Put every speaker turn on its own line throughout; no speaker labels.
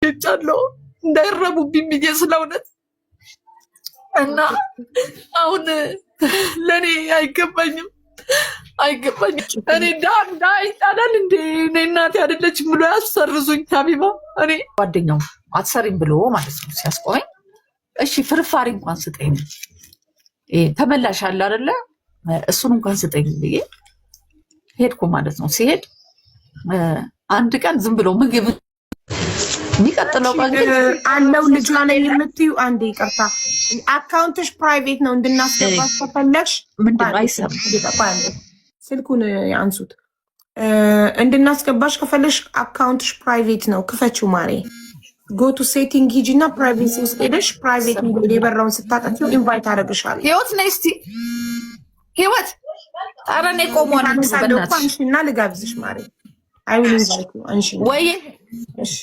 ሄጃለሁ እንዳይረቡብኝ ብዬ ስለ እውነት። እና አሁን ለእኔ አይገባኝም፣ አይገባኝም። እኔ ዳ ይጣላል እንዴ? እኔ እናቴ አይደለችም ብሎ ያሰርዙኝ ሀቢባ። እኔ ጓደኛው አትሰሪም ብሎ ማለት ነው ሲያስቆመኝ፣ እሺ ፍርፋሪ እንኳን ስጠኝ፣ ተመላሽ አለ አይደለ? እሱን እንኳን ስጠኝ ብዬ ሄድኩ ማለት ነው። ሲሄድ አንድ ቀን ዝም ብሎ ምግብ፣ የሚቀጥለው ቀን ግን
አለው ልጇ ነኝ የምትዩ፣ አንዴ ይቅርታ፣ account ሽ private ነው፣ እንድናስገባት ከፈለግሽ
ምንድን ነው? አይሰማም።
ስልኩን ያንሱት። እንድናስገባሽ ከፈለግሽ account ሽ private ነው፣ ክፈችው ማሬ። Go to setting ሂጂ እና privacy ውስጥ ሄደሽ private የሚለውን የበራውን ስታጠፊው invite አደርግሻለሁ።
ህይወት ነይ እስቲ ህይወት። ኧረ እኔ ቆሟል።
አነሳለሁ እኮ፣ አንሺና ልጋብዝሽ ማሬ። I will invite you፣ አንሺ።
ወይ
እሺ።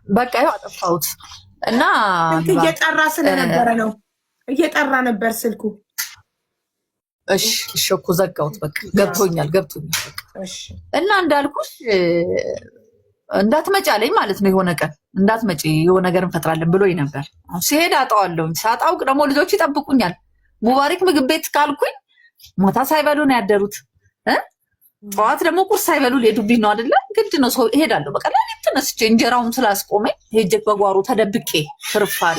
በቃ ይኸው አጠፋሁት እና
ስልክ እየጠራ ስለነበረ ነው፣ እየጠራ ነበር ስልኩ።
እሺ እሺ እኮ ዘጋሁት። በቃ ገብቶኛል፣ ገብቶኛል። በቃ
እሺ።
እና እንዳልኩሽ እንዳትመጪ አለኝ ማለት ነው። የሆነ ቀን እንዳትመጪ የሆነ ነገር እንፈጥራለን ብሎኝ ነበር። አሁን ሲሄድ አጣዋለሁኝ። ሳጣውቅ ደግሞ ልጆች ይጠብቁኛል። ሙባሪክ ምግብ ቤት ካልኩኝ ማታ ሳይበሉ ነው ያደሩት እ ጠዋት ደግሞ ቁርስ ሳይበሉ ሊሄዱብኝ ነው አይደለ? ግድ ነው፣ ሰው እሄዳለሁ። በቃ ሌሊት ተነስቼ እንጀራውም ስላስቆመኝ ሄጄ በጓሮ ተደብቄ ፍርፋሪ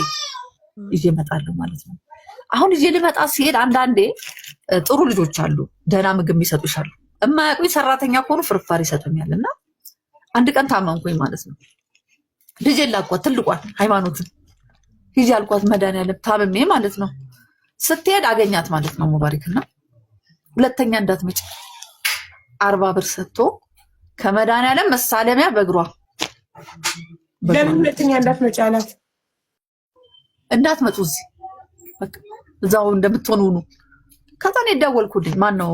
ይዤ እመጣለሁ ማለት ነው። አሁን ይዤ ልመጣ ሲሄድ አንዳንዴ ጥሩ ልጆች አሉ፣ ደህና ምግብ የሚሰጡሻሉ። እማያውቁኝ ሰራተኛ ከሆኑ ፍርፋሪ ይሰጡኛል። እና አንድ ቀን ታመምኩኝ ማለት ነው። ልጄን ላኳት፣ ትልቋን ሃይማኖትን ሂጂ አልኳት። መድኃኒዓለም ታምሜ ማለት ነው። ስትሄድ አገኛት ማለት ነው ሙባሪክ። እና ሁለተኛ እንዳትመጪ 40 ብር ሰጥቶ ከመድኃኒዓለም መሳለሚያ በእግሯ
ለምን ሁለተኛ እንዳትመጪ አላት?
እንዳትመጡ እዚህ፣ በቃ እዛው እንደምትሆኑ ሁኑ። ከዛ እኔ ደወልኩልኝ። ማን ነው፣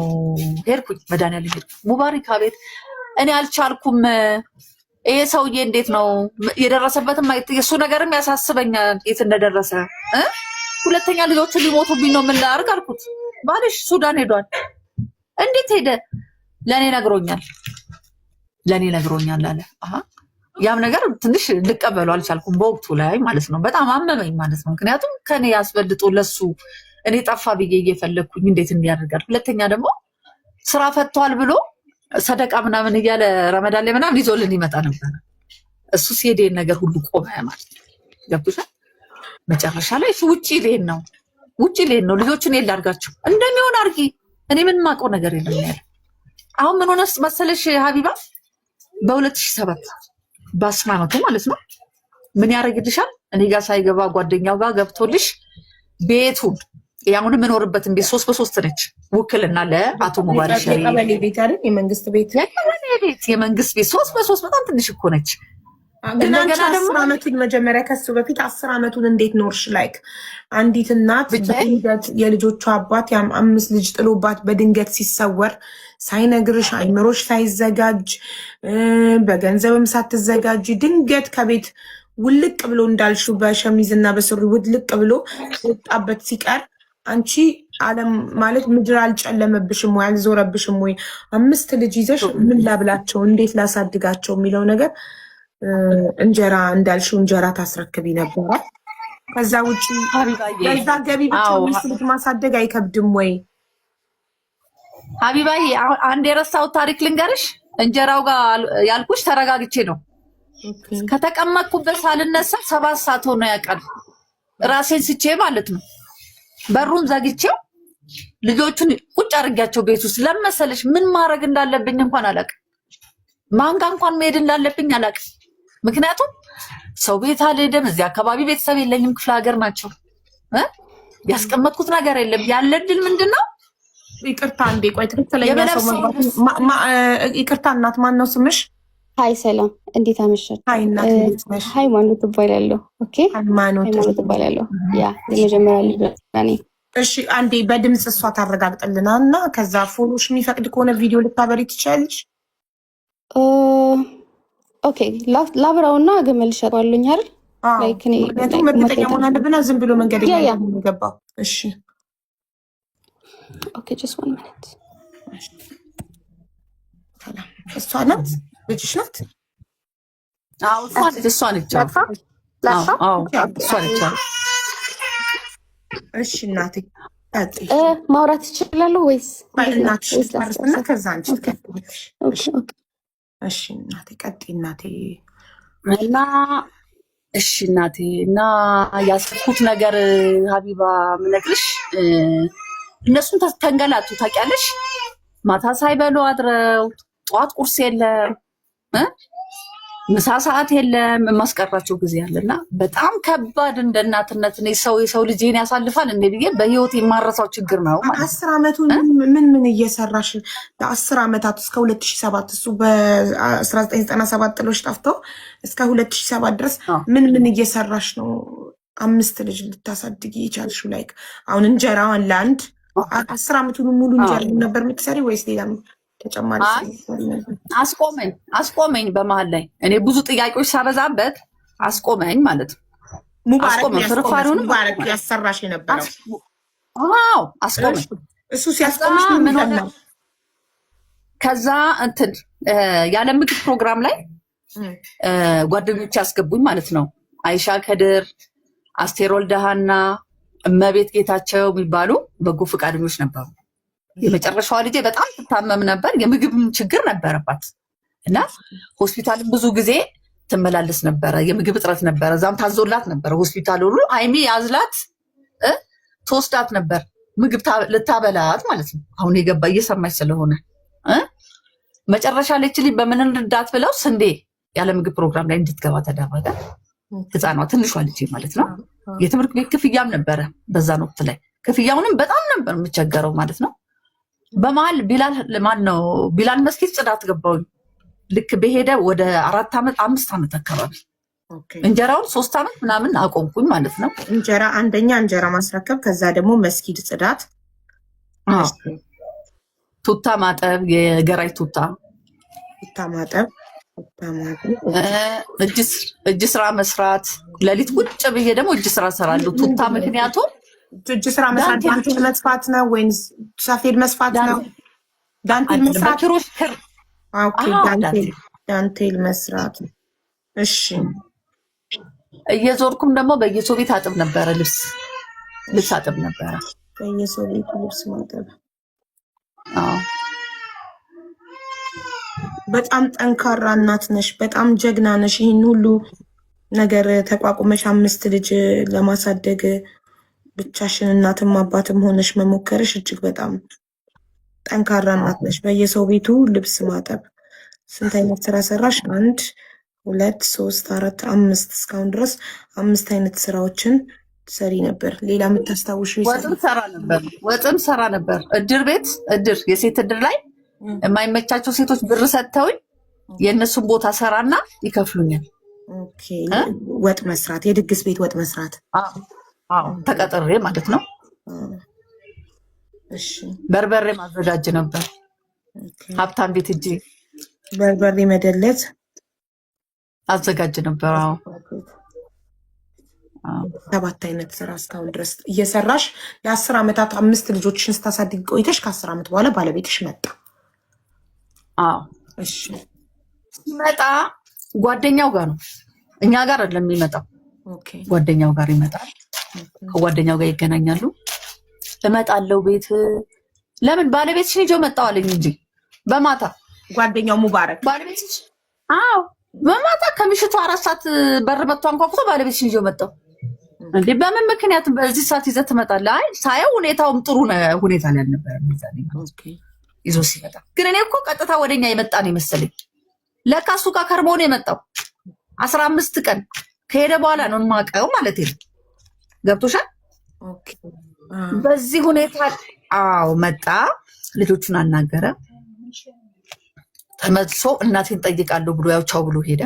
ሄድኩኝ፣ መድኃኒዓለም ሄድኩ። ሙባሪክ አቤት፣ እኔ አልቻልኩም። ይሄ ሰውዬ እንዴት ነው የደረሰበትም የእሱ ነገርም ያሳስበኛል፣ የት እንደደረሰ እ ሁለተኛ ልጆቹ ሊሞቱብኝ ነው፣ ምን ላድርግ አልኩት። ባልሽ ሱዳን ሄዷል። እንዴት ሄደ? ለእኔ ነግሮኛል፣ ለእኔ ነግሮኛል አለ። አሀ፣ ያም ነገር ትንሽ ልቀበሉ አልቻልኩም በወቅቱ ላይ ማለት ነው። በጣም አመመኝ ማለት ነው። ምክንያቱም ከኔ ያስበልጦ ለሱ እኔ ጠፋ ብዬ እየፈለግኩኝ እንዴት እንዲያደርጋል። ሁለተኛ ደግሞ ስራ ፈቷል ብሎ ሰደቃ ምናምን እያለ ረመዳን ላይ ምናምን ይዞልን ይመጣ ነበረ። እሱ ሲሄድ ይሄን ነገር ሁሉ ቆመ ማለት ነው። ገብቶሻል? መጨረሻ ላይ እሱ ውጭ ሊሄድ ነው፣ ውጭ ሊሄድ ነው። ልጆቹን የት ላድርጋቸው? እንደሚሆን አድርጊ፣ እኔ ምን ማውቀው ነገር የለም ያለ። አሁን ምን ሆነ መሰለሽ ሀቢባ፣ በ2007 በ10 ዓመቱ ማለት ነው፣ ምን ያደርግልሻል? እኔ ጋር ሳይገባ ጓደኛው ጋር ገብቶልሽ ቤቱን፣ አሁን የምኖርበትን ቤት 3 በ3 ነች፣ ውክልና ለአቶ ሙባረክ ሸሪ።
የቀበሌ ቤት አይደል? የመንግስት ቤት።
የቀበሌ ቤት፣ የመንግስት ቤት 3 በ3 በጣም ትንሽ እኮ ነች።
ግን አንቺ
እንደገና ደግሞ
10 ዓመቱን፣ መጀመሪያ ከሱ በፊት 10 ዓመቱን እንዴት ኖርሽ? Like አንዲት እናት
ብቻዬን።
በድንገት የልጆቿ አባት ያም አምስት ልጅ ጥሎባት በድንገት ሲሰወር ሳይነግርሽ፣ አይምሮሽ ሳይዘጋጅ፣ በገንዘብም ሳትዘጋጅ ድንገት ከቤት ውልቅ ብሎ፣ እንዳልሽው በሸሚዝ እና በሱሪ ውልቅ ብሎ ወጣበት ሲቀር አንቺ ዓለም ማለት ምድር አልጨለመብሽም ወይ? አልዞረብሽም ወይ? አምስት ልጅ ይዘሽ ምን ላብላቸው፣ እንዴት ላሳድጋቸው የሚለው ነገር፣ እንጀራ እንዳልሽው እንጀራ ታስረክቢ ነበረ። ከዛ ውጭ
ሀቢባዬ
በዛ ገቢ ብቻ አምስት ልጅ ማሳደግ አይከብድም ወይ?
ሀቢባዬ፣ አሁን አንድ የረሳሁት ታሪክ ልንገርሽ። እንጀራው ጋር ያልኩሽ ተረጋግቼ ነው። ከተቀመጥኩበት ሳልነሳ 7 ሰዓት ሆኖ ያውቃል። ራሴን ስቼ ማለት ነው። በሩን ዘግቼው ልጆቹን ቁጭ አድርጊያቸው ቤት ውስጥ ለመሰለሽ ምን ማድረግ እንዳለብኝ እንኳን አላውቅም። ማን ጋር እንኳን መሄድ እንዳለብኝ አላውቅም። ምክንያቱም ሰው ቤት አልሄድም። እዚህ አካባቢ ቤተሰብ የለኝም። ክፍለ ሀገር ናቸው እ ያስቀመጥኩት ነገር የለም። ያለ እድል ምንድን ነው?
ይቅርታ እንዴ፣ ቆይ ትክክለኛ ሰው
የምለብሰው
መግባት ይቅርታ እናት፣ ማን ነው ስምሽ?
Hi ሰላም፣ እንዴት አመሻችሁ?
Hi እናት፣ እንዴት ነሽ?
ሃይማኖት እባላለሁ። Okay።
ሃይማኖት።
ሃይማኖት እባላለሁ። Yeah፣ የመጀመሪያ ልጅ ነኝ።
እሺ፣ አንዴ በድምፅ እሷ ታረጋግጥልና እና ከዛ phone ሽ የሚፈቅድ ከሆነ ቪዲዮ ልታበሪ ትችያለሽ።
Okay፣ ላብራውና እመልሻለሁኝ አይደል?
አዎ፣
Like እኔ
ምክንያቱም
like
እርግጠኛ መሆን አለብና ዝም ብሎ መንገደኛ የገባው። እሺ።
Okay, just one minute።
ሰላም። እሷ ናት፣ ልጅሽ ናት?
አዎ እሷ ነች፣ እሷ ነች። አዎ
ላጥፋ ላጥፋ።
አዎ እሷ ነች። አዎ።
እሺ እናቴ ቀጥይ።
ማውራት እችላለሁ ወይስ እንዴት ነው?
እናትሽ
ወይስ
ትጨርስና
ላስጨርሳት?
ከዛ አንቺ
okay
ትቀጥያለሽ።
okay okay።
እሺ እናቴ ቀጥይ እናቴ።
እና እሺ እናቴ፣ እና ያሰብኩት ነገር ሀቢባ ምነግርሽ፣ እነሱም ተንገላቱ ታውቂያለሽ። ማታ ሳይበሉ አድረው ጠዋት ቁርስ የለም እ ምሳ ሰዓት የለም። የማስቀራቸው ጊዜ አለና በጣም ከባድ እንደ እናትነት እኔ ሰው የሰው ልጅን ያሳልፋል እንዴ ብዬ በህይወት የማረሳው ችግር ነው ማለት ነው።
10 ዓመቱ ምን ምን እየሰራሽ ለ10 ዓመታት እስከ 2007፣ እሱ በ1997 ጥሎሽ ጠፍቶ እስከ 2007 ድረስ ምን ምን እየሰራሽ ነው አምስት ልጅ ልታሳድጊ የቻልሽው? Like አሁን እንጀራዋን ለአንድ 10 ዓመቱን ሙሉ እንጀራ ነበር የምትሰሪ ወይስ ሌላ ተጨማሪ ስራ ትሰሪ ነበር?
አስቆመኝ አስቆመኝ። በመሀል ላይ እኔ ብዙ ጥያቄዎች ሳበዛበት አስቆመኝ ማለት ነው።
ሙባረክ
አስቆመኝ።
ያስቆመሽ?
ፍርፋሪውንም
ሙባረክ ያሰራሽ የነበረው?
አዎ አስቆመኝ።
እሱ ሲያስቆምሽ
ከዛ
ምን
ምን ሆነ?
ሰማሽ?
ከዛ እንትን ያለ ምግብ ፕሮግራም ላይ ጓደኞች ያስገቡኝ ማለት ነው። አይሻ ከድር፣ አስቴር ወልደሃና እመቤት ጌታቸው የሚባሉ በጎ ፈቃደኞች ነበሩ። የመጨረሻዋ ልጄ በጣም ትታመም ነበር። የምግብም ችግር ነበረባት እና ሆስፒታልም ብዙ ጊዜ ትመላለስ ነበረ። የምግብ እጥረት ነበረ። እዛም ታዞላት ነበረ። ሆስፒታል ሁሉ አይሚ ያዝላት ትወስዳት ነበር ምግብ ልታበላት ማለት ነው። አሁን የገባ እየሰማች ስለሆነ መጨረሻ ላይ ችሊ በምን እንርዳት ብለው ስንዴ ያለ ምግብ ፕሮግራም ላይ እንድትገባ ተደረገ። ህፃኗ ትንሿ ልጅ ማለት ነው። የትምህርት ቤት ክፍያም ነበረ በዛን ወቅት ላይ፣ ክፍያውንም በጣም ነበር የምቸገረው ማለት ነው። በመሀል ቢላል ማን ነው ቢላል መስጊድ ጽዳት ገባሁኝ። ልክ በሄደ ወደ 4 ዓመት 5 ዓመት አካባቢ እንጀራውን 3 ዓመት ምናምን አቆምኩኝ ማለት ነው።
እንጀራ አንደኛ እንጀራ ማስረከብ፣ ከዛ ደግሞ መስጊድ ጽዳት።
አዎ። ቱታ ማጠብ፣ የገራጅ ቱታ።
ቱታ ማጠብ፣ ቱታ ማጠብ።
እጅ ስራ መስራት። ሌሊት ቁጭ ብዬ ደግሞ እጅ ስራ እሰራለሁ። ቱታ ምክንያቱም
እጅ ስራ መስራት
ዳንቴል።
ዳንቴል መስፋት ነው ወይንስ ሰፌድ መስፋት ነው? ዳንቴል መስራት።
በኪሮሽ ክር።
okay።
አዎ።
ዳንቴል።
ዳንቴል።
ዳንቴል መስራት። እሺ።
እየዞርኩም ደግሞ በየሰው ቤት አጥብ ነበረ፣ ልብስ አጥብ ነበረ።
በየሰው ቤቱ ልብስ ማጠብ።
አዎ።
በጣም ጠንካራ እናት ነሽ። በጣም ጀግና ነሽ። ይህን ሁሉ ነገር ተቋቁመሽ አምስት ልጅ ለማሳደግ ብቻሽን እናትም አባትም ሆነሽ መሞከርሽ እጅግ በጣም ጠንካራ እናት ነሽ። በየሰው ቤቱ ልብስ ማጠብ። ስንት አይነት ስራ ሰራሽ? አንድ፣ ሁለት፣ ሶስት፣ አራት፣ አምስት። እስካሁን ድረስ አምስት አይነት ስራዎችን ሰሪ ነበር። ሌላ የምታስታውሽው?
ወጥም ሰራ ነበር። ወጥም ሰራ ነበር። እድር ቤት፣ እድር የሴት እድር ላይ የማይመቻቸው ሴቶች ብር ሰጥተውኝ የእነሱን ቦታ ሰራና ይከፍሉኛል።
okay።
እ?
ወጥ መስራት፣ የድግስ ቤት ወጥ መስራት።
አዎ፣ ተቀጥሬ ማለት ነው። በርበሬ ማዘጋጅ ነበር። ሀብታም ቤት እጅ
በርበሬ መደለት።
አዘጋጅ ነበር። አዎ አዎ።
ሰባት አይነት ስራ እስካሁን ድረስ እየሰራሽ ለ10 ዓመታት አምስት ልጆችሽን ስታሳድግ ቆይተሽ ከ10 ዓመት በኋላ ባለቤትሽ መጣ።
አዎ። ሲመጣ ጓደኛው ጋር ነው፣ እኛ ጋር አይደለም የሚመጣው። ጓደኛው ጋር ይመጣል። ከጓደኛው ጋር ይገናኛሉ። እመጣለሁ ቤት፣ ለምን ባለቤትሽን ይዤው መጣሁ አለኝ እንጂ በማታ።
ጓደኛው ሙባረክ?
ባለቤትሽ፣ አዎ፣ በማታ ከምሽቱ 4 ሰዓት በር መጥቶ አንኳኩቶ ባለቤትሽን ይዤው መጣሁ። እንዴ በምን ምክንያት በዚህ ሰዓት ይዘህ ትመጣለህ? አይ ሳየው ሁኔታውም ጥሩ ሁኔታ ላይ አልነበረም የዛኔ ማለት ነው። ይዞ ሲመጣ ግን እኔ እኮ ቀጥታ ወደኛ የመጣ ነው የመሰለኝ። ለካ እሱ ጋር ከርሞ ነው የመጣው። 15 ቀን ከሄደ በኋላ ነው የማውቀው ማለት ነው። ገብቶሻል?
okay።
በዚህ ሁኔታ አዎ መጣ። ልጆቹን አናገረ። ተመልሶ እናቴን ጠይቃለሁ ብሎ ያው ቻው ብሎ ሄደ።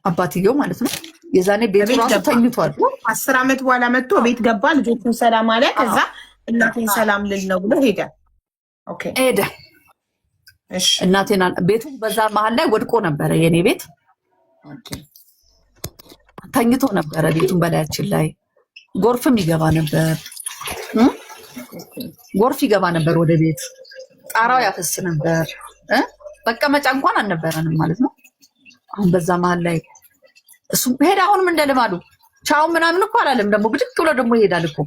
አባትየው ማለት ነው። የዛኔ ቤቱ
ቤት
ራሱ
ገባ።
ተኝቷል።
10 ዓመት በኋላ መጥቶ ቤት ገባ። ልጆቹን ሰላም አለ። ከዛ እናቴን ሰላም ልል ነው ብሎ ሄደ። okay።
ሄደ። እናቴን ቤቱ በዛ መሀል ላይ ወድቆ ነበረ። የኔ ቤት ተኝቶ ነበረ። ቤቱን በላያችን ላይ ጎርፍም ይገባ ነበር እ? ጎርፍ ይገባ ነበር ወደ ቤት። ጣራው ያፈስ ነበር እ? መቀመጫ እንኳን አልነበረንም ማለት ነው። አሁን በዛ መሀል ላይ እሱ ሄደ። አሁንም እንደ ልማዱ ቻው ምናምን እኮ አላለም። ደግሞ ብድግ ብሎ ደግሞ ይሄዳል እኮ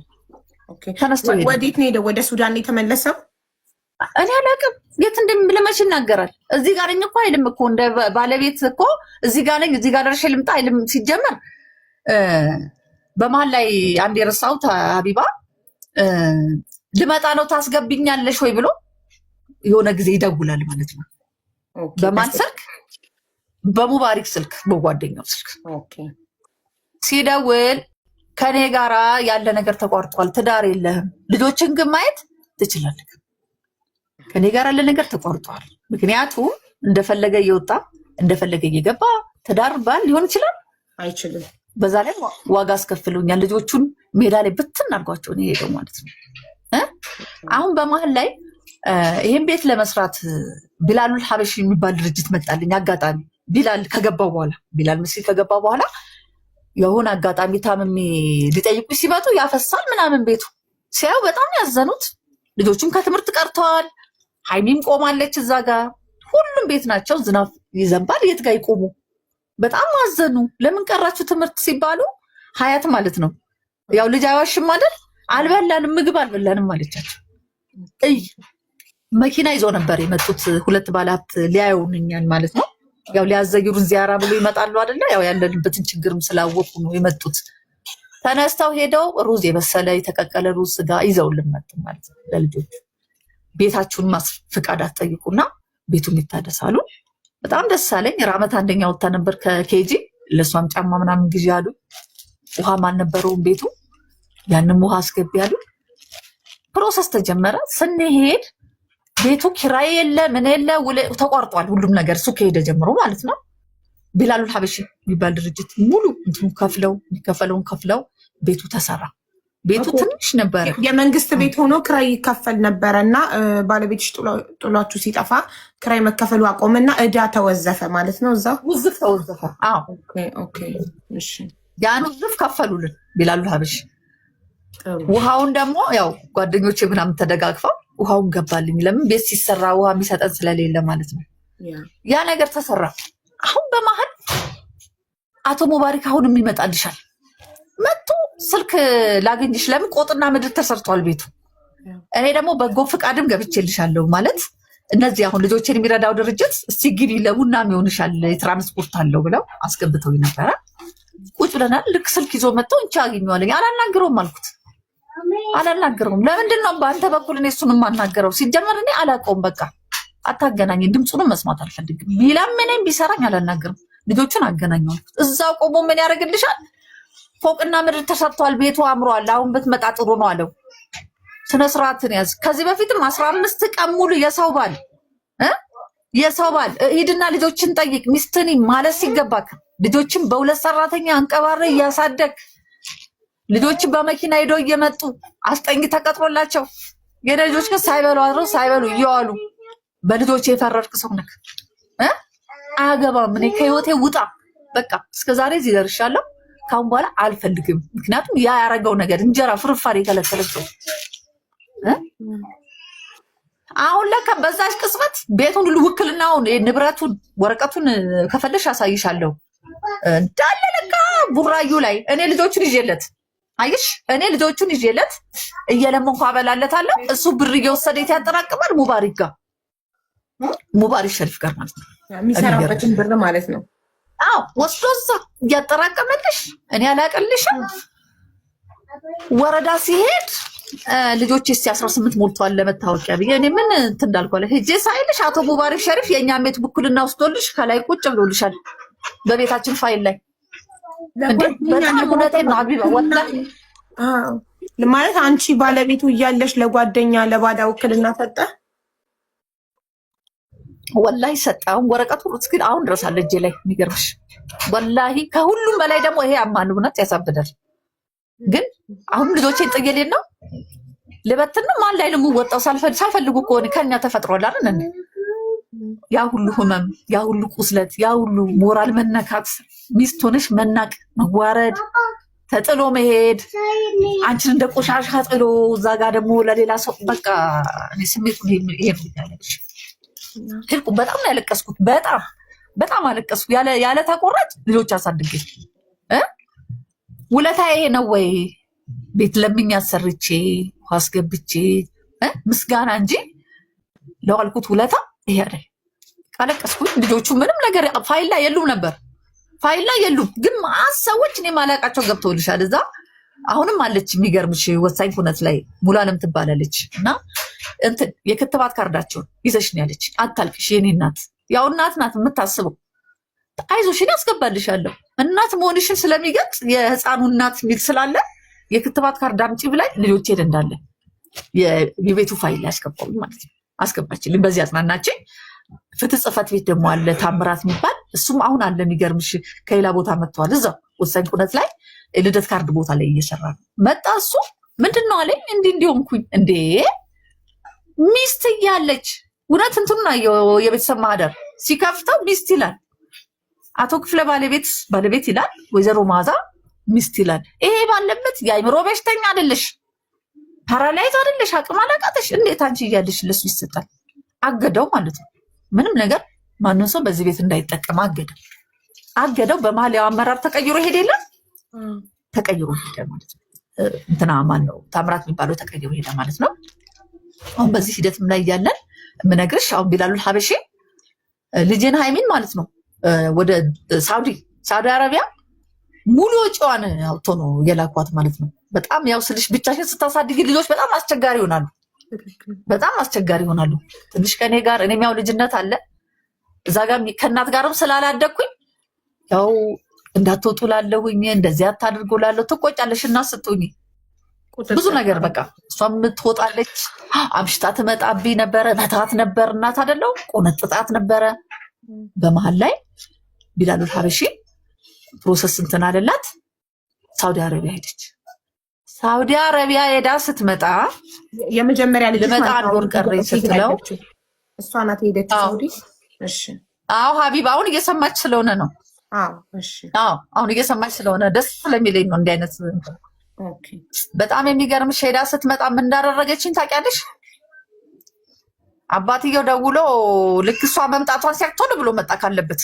ተነስቶ ሄደ።
ወዴት ነው ሄደው? ወደ ሱዳን የተመለሰው?
እኔ አላውቅም የት እንደምለመሽ ይናገራል። እዚህ ጋር ነኝ እኮ አይልም እኮ እንደ ባለቤት እኮ እዚህ ጋር ነኝ እዚህ ጋር ደርሼ ልምጣ አይልም። ሲጀመር በመሀል ላይ አንድ የረሳሁት ሀቢባ ልመጣ ነው ታስገብኛለሽ ወይ ብሎ የሆነ ጊዜ ይደውላል ማለት ነው። በማን ስልክ? በሙባሪክ ስልክ፣ በጓደኛው ስልክ ሲደውል ከኔ ጋራ ያለ ነገር ተቋርጧል፣ ትዳር የለህም፣ ልጆችን ግን ማየት ትችላለህ። ከኔ ጋር ያለ ነገር ተቋርጧል። ምክንያቱም እንደፈለገ እየወጣ እንደፈለገ እየገባ ትዳር ባል ሊሆን ይችላል
አይችልም።
በዛ ላይ ዋጋ አስከፍሎኛል። ልጆቹን ሜዳ ላይ ብትን አድርጓቸው ነው የሄደው ማለት ነው። አሁን በመሀል ላይ ይህን ቤት ለመስራት ቢላሉል ሀበሽ የሚባል ድርጅት መጣልኝ። አጋጣሚ ቢላል ከገባው በኋላ ቢላል መስጊድ ከገባው በኋላ የሆነ አጋጣሚ ታምሜ ሊጠይቁ ሲመጡ ያፈሳል ምናምን ቤቱ ሲያዩ በጣም ያዘኑት። ልጆቹም ከትምህርት ቀርተዋል። ሀይሚም ቆማለች እዛ ጋር ሁሉም ቤት ናቸው። ዝናብ ይዘንባል። የት ጋር ይቆሙ? በጣም አዘኑ። ለምን ቀራችሁ ትምህርት ሲባሉ ሀያት ማለት ነው ያው ልጅ አይዋሽም አይደል? አልበላንም፣ ምግብ አልበላንም አለቻቸው። እይ መኪና ይዞ ነበር የመጡት ሁለት ባለሀብት ሊያዩን እኛን ማለት ነው። ያው ሊያዘይሩን ዚያራ ብሎ ይመጣሉ አይደለ? ያው ያለንበትን ችግርም ስላወቁ ነው የመጡት። ተነስተው ሄደው ሩዝ የበሰለ የተቀቀለ ሩዝ ስጋ ይዘውልን መጡ ማለት ነው ለልጆቹ። ቤታችሁን ፍቃድ አትጠይቁና ቤቱም ይታደሳሉ። በጣም ደስ አለኝ። ራመት አንደኛ ወጥታ ነበር ከ KG ለእሷም ጫማ ምናምን ግዢ አሉ። ውሃም አልነበረውም ቤቱ፣ ያንም ውሃ አስገቢ አሉ። process ተጀመረ። ስንሄድ ቤቱ ኪራይ የለ ምን የለ ተቋርጧል፣ ሁሉም ነገር እሱ ከሄደ ጀምሮ ማለት ነው። ቢላሉል ሀበሽ የሚባል ድርጅት ሙሉ እንትኑ ከፍለው የሚከፈለውን ከፍለው ቤቱ ተሰራ። ቤቱ ትንሽ ነበረ።
የመንግስት ቤት ሆኖ ክራይ ይከፈል ነበረ እና ባለቤትሽ ጥሏችሁ ሲጠፋ ክራይ መከፈሉ አቆመና እዳ ተወዘፈ ማለት ነው። እዛ
ውዝፍ ተወዘፈ። አዎ ያን ውዝፍ ከፈሉልን ቢላሉል ሀበሽ። ውሃውን ደግሞ ያው ጓደኞቼ ምናምን ተደጋግፈው ውሃውን ገባልኝ። ለምን ቤት ሲሰራ ውሃ የሚሰጠን ስለሌለ ማለት ነው። ያ ነገር ተሰራ። አሁን በመሀል አቶ ሙባሪክ አሁንም ይመጣልሻል መጥቶ ስልክ ላግኝሽ፣ ለምን ቆጥና ምድር ተሰርቷል ቤቱ። እኔ ደግሞ በጎ ፍቃድም ገብቼልሻለሁ ማለት እነዚህ አሁን ልጆችን የሚረዳው ድርጅት እስቲ ግቢ ለቡናም ይሆንሻል የትራንስፖርት አለው ብለው አስገብተው ነበረ። ቁጭ ብለናል። ልክ ስልክ ይዞ መጥቶ እንቻ አገኘዋለኝ። አላናግረውም አልኩት። አላናግረውም። ለምንድን ነው በአንተ በኩል እኔ እሱን የማናገረው? ሲጀመር እኔ አላውቀውም። በቃ አታገናኝ፣ ድምፁንም መስማት አልፈልግም። ቢለምነኝ ቢሰራኝ አላናግርም። ልጆቹን አገናኘው አልኩት። እዛው ቆሞ ምን ያደርግልሻል? ፎቅና ምድር ተሰርቷል፣ ቤቱ አምሯል። አሁን ብትመጣ ጥሩ ነው አለው። ስነ ስርዓትን ያዝ። ከዚህ በፊትም 15 ቀን ሙሉ የሰው ባል የሰው ባል ሂድና ልጆችን ጠይቅ ሚስትን ማለት ሲገባክ ልጆችን በሁለት ሰራተኛ አንቀባረ እያሳደግ ልጆችን በመኪና ሄደው እየመጡ አስጠኝ ተቀጥሮላቸው የኔ ልጆች ግን ሳይበሉ አድረው ሳይበሉ እየዋሉ በልጆች የፈረድክ ሰው ነክ አያገባም። እኔ ከህይወቴ ውጣ በቃ። እስከዛሬ እዚህ ደርሻለሁ። ካሁን በኋላ አልፈልግም። ምክንያቱም ያ ያረገው ነገር እንጀራ ፍርፋሪ የከለከለ ሰው አሁን ለካ በዛች ቅጽበት ቤቱን ሁሉ ውክልናውን ንብረቱን ወረቀቱን ከፈለሽ አሳይሻለሁ እንዳለ ለካ ቡራዩ ላይ እኔ ልጆቹን ይዤለት አይሽ እኔ ልጆቹን ይዤለት እየለመንኩ አበላለታለሁ። እሱ ብር እየወሰደ የት ያጠራቅማል? ሙባሪክ ጋር ሙባሪክ ሸሪፍ ጋር ማለት ነው
የሚሰራበትን ብር ማለት ነው።
አዎ ወስዶ እዛ እያጠራቀመልሽ እኔ አላቀልሽም። ወረዳ ሲሄድ ልጆች እስቲ 18 ሞልቷል ለመታወቂያ ብዬ እኔ ምን እንትን እንዳልኩ አለ ሄጄ ሳይልሽ አቶ ሙባሪክ ሸሪፍ የእኛ ቤት ውክልና ወስዶልሽ ከላይ ቁጭ ብሎልሻል በቤታችን ፋይል ላይ። በጣም እውነቴን ነው ሀቢባ ወላሂ
ማለት አንቺ ባለቤቱ እያለሽ ለጓደኛ ለባዳ ውክልና ሰጠ።
ወላሂ ሰጠ። አሁን ወረቀቱ እስኪ አሁን ድረስ አለ እጄ ላይ። የሚገርምሽ ወላሂ ከሁሉም በላይ ደግሞ ይሄ አማን እውነት ያሳብዳል። ግን አሁንም ልጆቼን ጥዬ ልሄድ ነው ልበትን ነው ማን ላይ ነው የምወጣው? ሳልፈልጉ ከሆነ ከኛ ተፈጥሯል አይደል? ያ ሁሉ ህመም፣ ያ ሁሉ ቁስለት፣ ያ ሁሉ ሞራል መነካት፣ ሚስት ሆነሽ መናቅ፣ መዋረድ፣ ተጥሎ መሄድ፣ አንቺን እንደ ቆሻሻ ጥሎ እዛ ጋር ደግሞ ለሌላ ሰው በቃ እኔ ስሜቱ ይሄ ነው። በጣም ነው ያለቀስኩት። በጣም በጣም አለቀስኩ። ያለ ተቆራጭ ልጆች አሳድጌ ውለታ ይሄ ነው ወይ? ቤት ለምኝ አሰርቼ አስገብቼ ምስጋና እንጂ ለዋልኩት ውለታ ይሄ አይደል። አለቀስኩኝ። ልጆቹ ምንም ነገር ፋይል ላይ የሉም ነበር፣ ፋይል ላይ የሉም። ግን መዓት ሰዎች እኔ ማላውቃቸው ገብተውልሻል እዛ። አሁንም አለች የሚገርምሽ ወሳኝ ኩነት ላይ ሙሉዓለም ትባላለች። እና እንትን የክትባት ካርዳቸውን ይዘሽ ነው ያለች። አታልቅሽ የኔ እናት፣ ያው እናት ናት የምታስበው። አይዞሽ እኔ አስገባልሻለሁ። እናት መሆንሽን ስለሚገልጽ የህፃኑ እናት የሚል ስላለ የክትባት ካርድ አምጪ ብላኝ ልጆቼን እንዳለ የቤቱ ፋይል ላይ አስገባሁኝ ማለት ነው። አስገባችልኝ። በዚህ አጽናናችኝ። ፍትህ ጽሕፈት ቤት ደግሞ አለ ታምራት የሚባል እሱም አሁን አለ። የሚገርምሽ ከሌላ ቦታ መጥተዋል። እዛው ወሳኝ ኩነት ላይ ልደት ካርድ ቦታ ላይ እየሰራ ነው። መጣ እሱ ምንድን ነው አለኝ። እንዲህ እንዲህ ሆንኩኝ። እንዴ ሚስት እያለች እውነት እንትኑን አየሁ። የቤተሰብ ማህደር ሲከፍተው ሚስት ይላል። አቶ ክፍለ ባለቤት ባለቤት ይላል። ወይዘሮ መዓዛ ሚስት ይላል። ይሄ ባለበት የአይምሮ በሽተኛ አይደለሽ፣ paralyze አይደለሽ፣ አቅም አላቃተሽ። እንዴት አንቺ እያለሽ ለሱ ይሰጣል? አገደው ማለት ነው። ምንም ነገር ማንም ሰው በዚህ ቤት እንዳይጠቀም አገደው አገደው። በመሀል ያው አመራር ተቀይሮ ሄደ የለም ተቀይሮ ሄደ ማለት ነው። እንትና ማን ነው ታምራት የሚባለው ተቀይሮ ሄደ ማለት ነው። አሁን በዚህ ሂደትም ላይ እያለን የምነግርሽ አሁን ቢላሉል ሀበሼ ልጄን ሃይሚን ማለት ነው ወደ ሳውዲ አረቢያ ሙሉ ወጪዋን አውጥቶ ነው የላኳት ማለት ነው። በጣም ያው ስልሽ ብቻሽን ስታሳድጊ ልጆች በጣም አስቸጋሪ ይሆናሉ። በጣም አስቸጋሪ ይሆናሉ። ትንሽ ከኔ ጋር እኔም ያው ልጅነት አለ እዛ ጋር ከእናት ጋርም ስላላደግኩኝ ያው እንዳትወጡ ላለሁኝ እንደዚህ አታድርጉ ላለሁ ትቆጫለሽ እና ስትሆኚ ብዙ ነገር በቃ እሷም ትወጣለች፣ አምሽታ ትመጣብኝ ነበረ። መታት ነበር እናት አይደለው ቆነጥጣት ነበረ። በመሀል ላይ ቢላሉል ሀበሺ process እንትን አለላት። ሳውዲ አረቢያ ሄደች። ሳውዲ አረቢያ ሄዳ ስትመጣ
የመጀመሪያ ልጅ
ልመጣ አንድ ወር ቀረኝ ስትለው
እሷ ናት ሄደች ሳውዲ። እሺ
አዎ ሀቢብ አሁን እየሰማች ስለሆነ ነው።
አዎ እሺ
አዎ አሁን እየሰማች ስለሆነ ደስ ስለሚለኝ ነው እንዲህ አይነት
okay።
በጣም የሚገርምሽ ሄዳ ስትመጣ ምን እንዳደረገችኝ ታውቂያለሽ? አባትየው ደውሎ ልክ እሷ መምጣቷን ሲያቅ ቶሎ ብሎ መጣ ካለበት።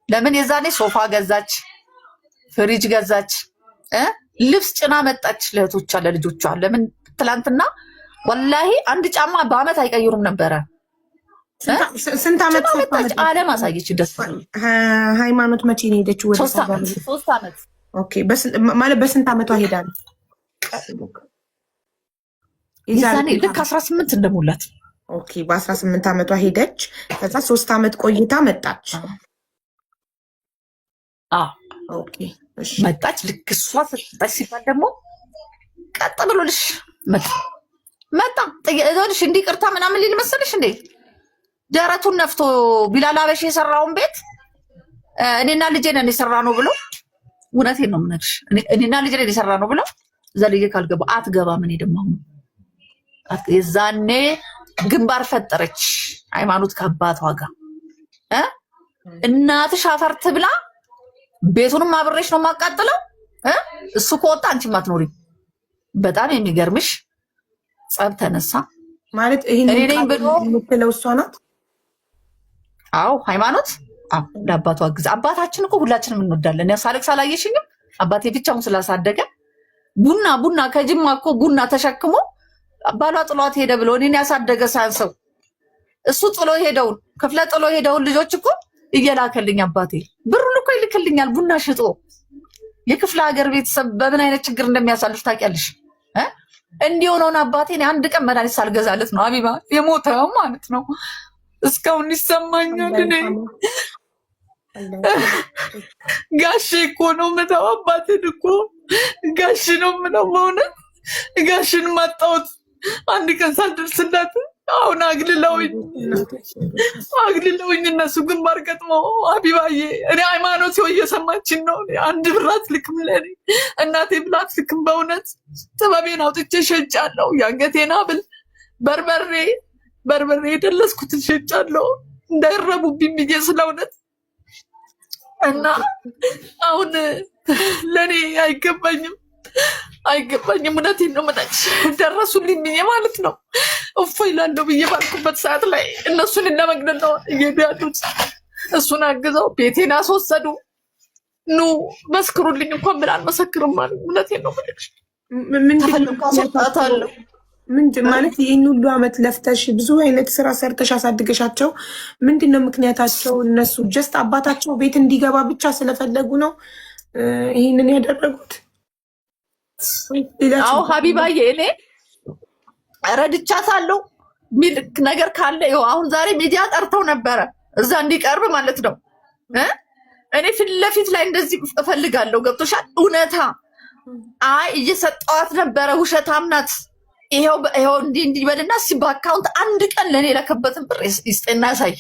ለምን የዛኔ ሶፋ ገዛች፣ ፍሪጅ ገዛች፣ ልብስ ጭና መጣች ለእህቶቿ ለልጆቿ። ለምን ትላንትና ወላሂ አንድ ጫማ በአመት አይቀይሩም ነበረ።
ስንት ዓመት
ጭና መጣች፣ ዓለም አሳየች። ደስ
ሃይማኖት መቼ ነው የሄደችው? ወደ
3 ዓመት።
okay ማለት በስንት ዓመቷ ሄዳ ነው?
የዛኔ ልክ 18 እንደሞላት።
okay በ18 ዓመቷ ሄደች። ከዛ 3 ዓመት ቆይታ መጣች።
አዎ
okay እሺ
መጣች። ልክ እሷ ስትመጣች ሲባል ደግሞ ቀጥ ብሎልሽ መጣ መጣ ጥያቄሽ እንዲህ ቅርታ ምናምን ሊል መሰለሽ እንዴ? ደረቱን ነፍቶ ቢላል ሀበሺ የሰራውን ቤት እኔና ልጄ ነን የሰራ ነው ብሎ፣ እውነቴን ነው የምነግርሽ፣ እኔና ልጄ ነን የሰራ ነው ብሎ እዛ ልጄ ካልገባ አትገባም። እኔ ደግሞ አሁን የዛኔ ግንባር ፈጠረች ሃይማኖት ከአባቷ ጋር እናትሽ አፈር ትብላ፣ ቤቱንም አብሬሽ ነው የማቃጥለው፣ እሱ ከወጣ አንቺም አትኖሪም። በጣም የሚገርምሽ ጸብ ተነሳ።
ማለት ይሄን የምትለው እሷ ናት።
አዎ ሃይማኖት አዎ ለአባቷ ግዛ። አባታችን እኮ ሁላችንም እንወዳለን። ያው ሳለቅስ አላየሽኝም? አባቴ ብቻውን ስላሳደገ ቡና ቡና ከጅማ እኮ ቡና ተሸክሞ ባሏ ጥሏት ሄደ ብሎ እኔን ያሳደገ ሳያንሰው እሱ ጥሎ ሄደውን ክፍለ ጥሎ ሄደውን ልጆች እኮ እየላከልኝ አባቴ ብሩን እኮ ይልክልኛል ቡና ሽጦ። የክፍለ ሀገር ቤተሰብ በምን አይነት ችግር እንደሚያሳልፍ ታውቂያለሽ? እንዲህ ሆነውን አባቴ አንድ ቀን መድኃኒት ሳልገዛለት ነው አቢባ የሞተው ማለት ነው። እስካሁን ይሰማኛል። እኔ ጋሼ እኮ ነው የምለው፣ አባቴን እኮ ጋሼ ነው የምለው። በእውነት ጋሼን ማጣሁት አንድ ቀን ሳልደርስላት። አሁን አግልለውኝ አግልለውኝ እነሱ ግንባር ገጥመው አቢባዬ፣ እኔ ሃይማኖት ሲሆን እየሰማችን ነው። አንድ ብር አትልክም ለእኔ እናቴ ብላ አትልክም። በእውነት ጥበቤን አውጥቼ ሸጫለሁ። የአንገቴን ሐብል በርበሬ በርበሬ የደለስኩትን ሸጫለሁ እንዳይረቡብኝ ብዬ ስለ እውነት። እና አሁን ለእኔ አይገባኝም አይገባኝም። እውነቴን ነው የምነግርሽ። ደረሱልኝ ብዬ ማለት ነው እፎይ እላለሁ ብዬ ባልኩበት ሰዓት ላይ እነሱን ለመግደል ነው እየሄዱ ያሉት። እሱን አግዘው ቤቴን አስወሰዱ። ኑ መስክሩልኝ እንኳን ብል አልመሰክርም አሉ። እውነቴን ነው የምልሽ።
ምንድን
አስወጣታለሁ።
ምንድን ማለት ይህን ሁሉ አመት ለፍተሽ ብዙ አይነት ስራ ሰርተሽ አሳድገሻቸው፣ ምንድን ነው ምክንያታቸው? እነሱ just አባታቸው ቤት እንዲገባ ብቻ ስለፈለጉ ነው ይህንን ያደረጉት?
አዎ ሀቢባዬ፣ እኔ ረድቻታለሁ ሚል ነገር ካለ ይኸው አሁን ዛሬ ሚዲያ ጠርተው ነበረ እዛ እንዲቀርብ ማለት ነው። እኔ ፊት ለፊት ላይ እንደዚህ እፈልጋለሁ። ገብቶሻል? እውነታ አይ እየሰጠዋት ነበረ፣ ውሸታም ናት። ይኸው ይኸው እንዲህ እንዲህ በልና እስኪ በ account አንድ ቀን ለእኔ የላከበትን ብር ይስጠና ያሳይ።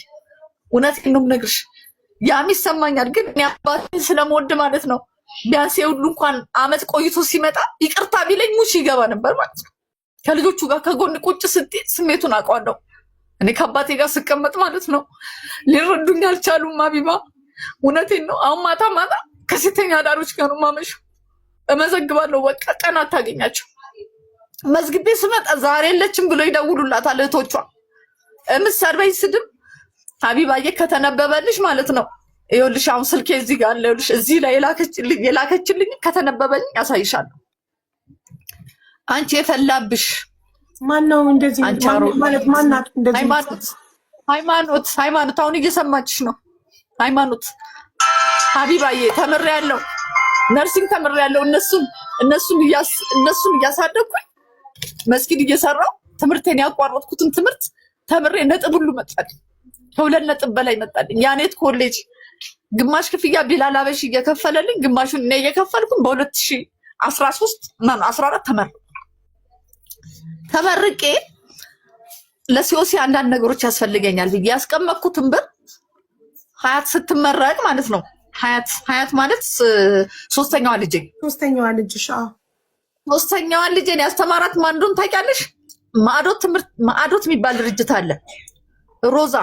እውነቴን ነው የምነግርሽ፣ ያም ይሰማኛል። ግን እኔ አባቴን ስለምወድ ማለት ነው ቢያንስ የሁሉ እንኳን አመት ቆይቶ ሲመጣ ይቅርታ ቢለኝ ሙሽ ይገባ ነበር ማለት ነው። ከልጆቹ ጋር ከጎን ቁጭ ስትይ ስሜቱን አውቀዋለሁ። እኔ ከአባቴ ጋር ስቀመጥ ማለት ነው ሊረዱኝ አልቻሉም። አቢባ እውነቴን ነው። አሁን ማታ ማታ ከሴተኛ አዳሪዎች ጋር ነው የማመሸው። እመዘግባለሁ። በቃ ቀን አታገኛቸው። መዝግቤ ስመጣ ዛሬ የለችም ብሎ ይደውሉላታል እህቶቿ። የምትሰድበኝ ስድብ ሀቢባዬ ከተነበበልሽ ማለት ነው። ይኸውልሽ አሁን ስልኬ እዚህ ጋር አለ። ይኸውልሽ እዚህ ላይ የላከችልኝ ከተነበበልኝ ያሳይሻለሁ። አንቺ የፈላብሽ
ማነው እንደዚህ
አንቺ አሮጊት
ማለት ማናት? እንደዚህ
ሃይማኖት ሃይማኖት ሃይማኖት አሁን እየሰማችሽ ነው። ሃይማኖት ሀቢባዬ ተምሬያለሁ፣ nursing ተምሬያለሁ። እነሱን እያሳደግኩኝ መስጊድ እየሰራው ትምህርቴን ያቋረጥኩትን ትምህርት ተምሬ ነጥብ ሁሉ መጣልኝ። ከ2 ነጥብ በላይ መጣልኝ። ያኔት ኮሌጅ ግማሽ ክፍያ ቢላል አበሺ እየከፈለልኝ ግማሹን እኔ እየከፈልኩኝ በ2013 14 ተመርቄ ለ COC አንዳንድ ነገሮች ያስፈልገኛል ብዬ ያስቀመጥኩትን ብር ሀያት ስትመረቅ ማለት ነው። ሀያት ሀያት ማለት ሶስተኛዋ ልጄ።
ሶስተኛዋ ልጅሽ? አዎ።
ሶስተኛዋን ልጄን ያስተማራት ማን እንደሆነ ታውቂያለሽ? ማዕዶት ትምህርት ማዕዶት የሚባል ድርጅት አለ። ሮዛ